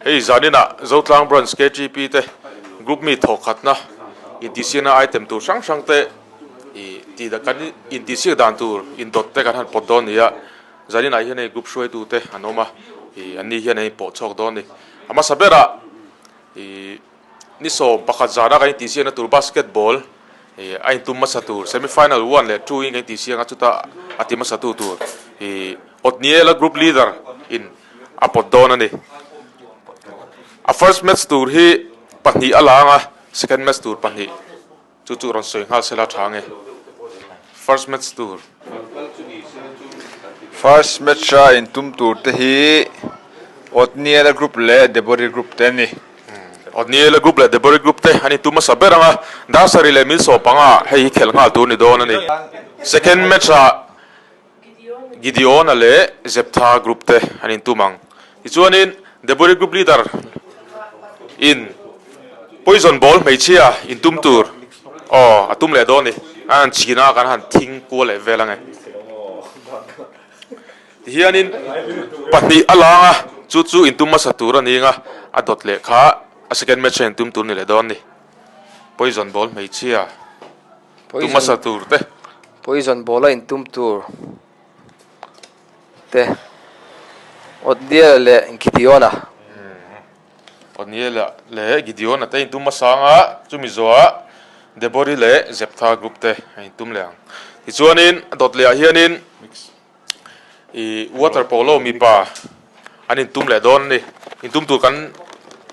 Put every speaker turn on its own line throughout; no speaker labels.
Hei zaninah Zotlang Branch KTP te group mi thawkhatna intihsiakna item tur hrang hrang te ih tih kan intihsiak dan tur indawt te kan han pawt dawn a ni a, zaninah hian hei group hruaitu te an awm a, ih an ni hian an inpawh chhuak dawn a ni. A hmasa berah ih ni 11 zana kan intihsiakna tur basketball ih a intum hmasa tur semi final one leh two in kan intihsiak a chuta a ti hmasa tu tur ih Otniela group leader in a pawt dawn a ni. A first match tur hi pahnih a lang a, second match tur pahnih chu chu rawn sawi nghal sela tha nge. First match tur.
First match a intum tur te hi Otniela group leh Debori group te an ni.
Otniela group leh Debori group te an intum hmasa ber ang a, dar sarih leh mil sawmpanga hei hi khelh nghal tur ni dawn a ni. Second match ah Gideon-a leh Jeptha group te an intum ang. Tichuanin Debori group leader in poison ball hmeichhia intum tur aw a tum leh dawn ni. A han chhin a kan han thing kual leh vel ange. Tihianin pahnih a lang a, chu chu intum hmasa tur a ni ang a, a dawt leh kha a second match a intum tur ni leh dawn ni. Poison ball hmeichhia. Tum hmasa tur te.
Poison ball a intum tur te. Otniel leh Gideon-a.
Otniel leh Gideon-a te intum hmasa anga chumi zawhah Debori leh Jeptha group te a intum leh ang. Tichuanin dawt lehah hianin ih water polo mipa an intum leh dawn a ni. Intum tur kan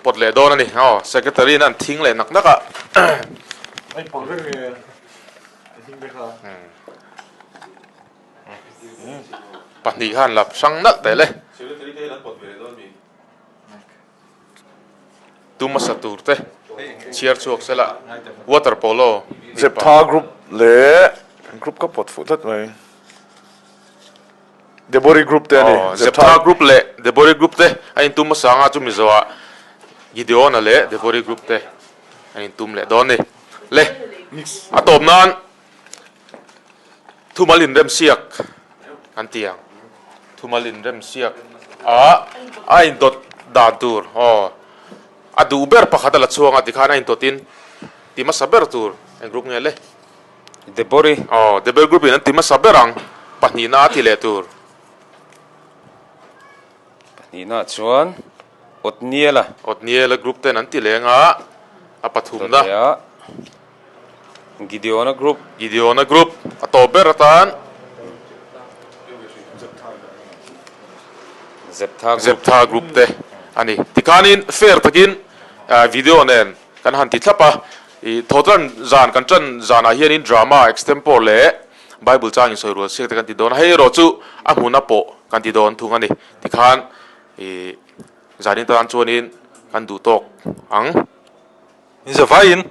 pawt leh dawn a ni. Aw secretary in an thing leh nak nak a. Pahnih khan lap hrang nalh teh le. Tum hmasa tur te chhiar chhuak sela water polo
Zeptha group leh group ka pawt fuh tlat mai. Debori group te a ni.
Zeptha group leh Debori group te a intum hmasa anga chu Mizoah Gideon-a leh Debori group te an intum leh dawn a ni. Le a tawp nan Thumal inremsiak an ti ang. Thumal inremsiak a a indawt dan tur aw a duh ber pakhat a la chhuang a tikhan a indawtin ti hmasa ber tur eng group nge le?
Debori.
Aw Debori group in an ti hmasa ber ang pahnihna a ti leh tur.
Pahnihna chuan Otniela.
Otniela group ten an ti leng a a pathumna.
Gideona group.
Gideona group a tawp ber atan
Zeptha group.
Zeptha group te a ni. Tikhanin fair takin video nen kan han ti thlap a. I thawtran zan kan tan zanah hianin drama, extempore leh Bible chang insawi rual siak te kan ti dawn a. Hei erawh chu a hmuna pawh kan ti dawn thung a ni. Tikhan i zanin tan chuanin kan duh tawk ang.
Ni zavaiin.